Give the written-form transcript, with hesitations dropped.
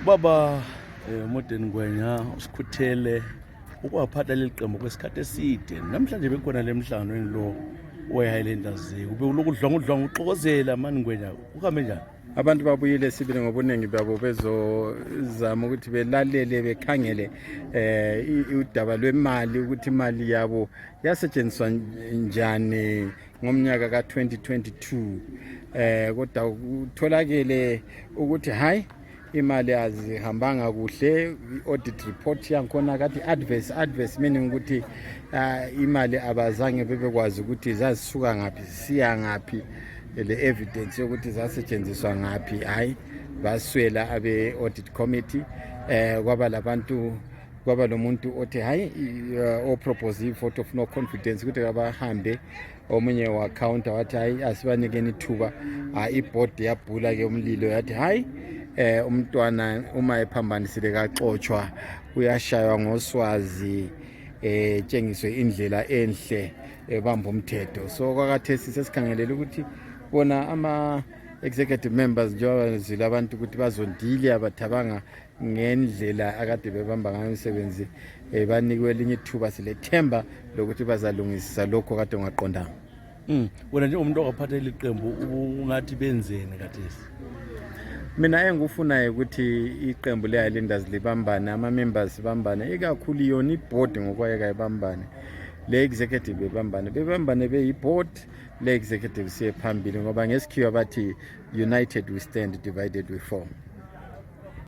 Baba uModern Ngwenya usikhuthele ukwaphatha leqembu kwesikhathi eside. Namhlanje bekhona lemhlanganweni lo weHighlanders. Ube ulokudlongudlonga uxokozela mani Ngwenya. Uhambe njani? Abantu babuyile sibili ngobunengi babo bezozama ukuthi belalele bekhangele udaba lwemali ukuthi imali yabo yasetshenziswa njani ngomnyaka ka2022 kodwa utholakele ukuthi hayi imali azihambanga kuhle. Audit report yankhona kathi adverse meaning ukuthi imali abazange bebekwazi ukuthi zazisuka ngaphi siya ngaphi, le evidence yokuthi zasetshenziswa ngaphi hayi baswela abe audit committee. Kwaba lomuntu othi hayi o propose vote of no confidence ukuthi abahambe. Omunye wa counter wathi hayi asibanikeni ithuba. Iboard yabhula ke umlilo yathi hayi umntwana uma ephambanisile kaxoxwa uyashaywa ngoswazi tshengiswe indlela enhle ebamba umthetho. So kwakathesi sesikhangelela ukuthi bona ama executive members njengoba zila abantu ukuthi bazondile abathabanga ngendlela akade bebamba ngayo umsebenzi banikwe elinye ithuba silethemba lokuthi bazalungisisa lokho kade ungaqondanga. Wena nje umuntu okaphatha iqembu ungathi benzene kathesi? Mina engikufunayo ukuthi iqembu leHighlanders libambane, ama-members bambane, ikakhulu yona iboard ngokwayeka ibambane, le-executive bebambane beyi-board, le-executive siye phambili ngoba ngesikhiwa bathi united we stand, divided we fall.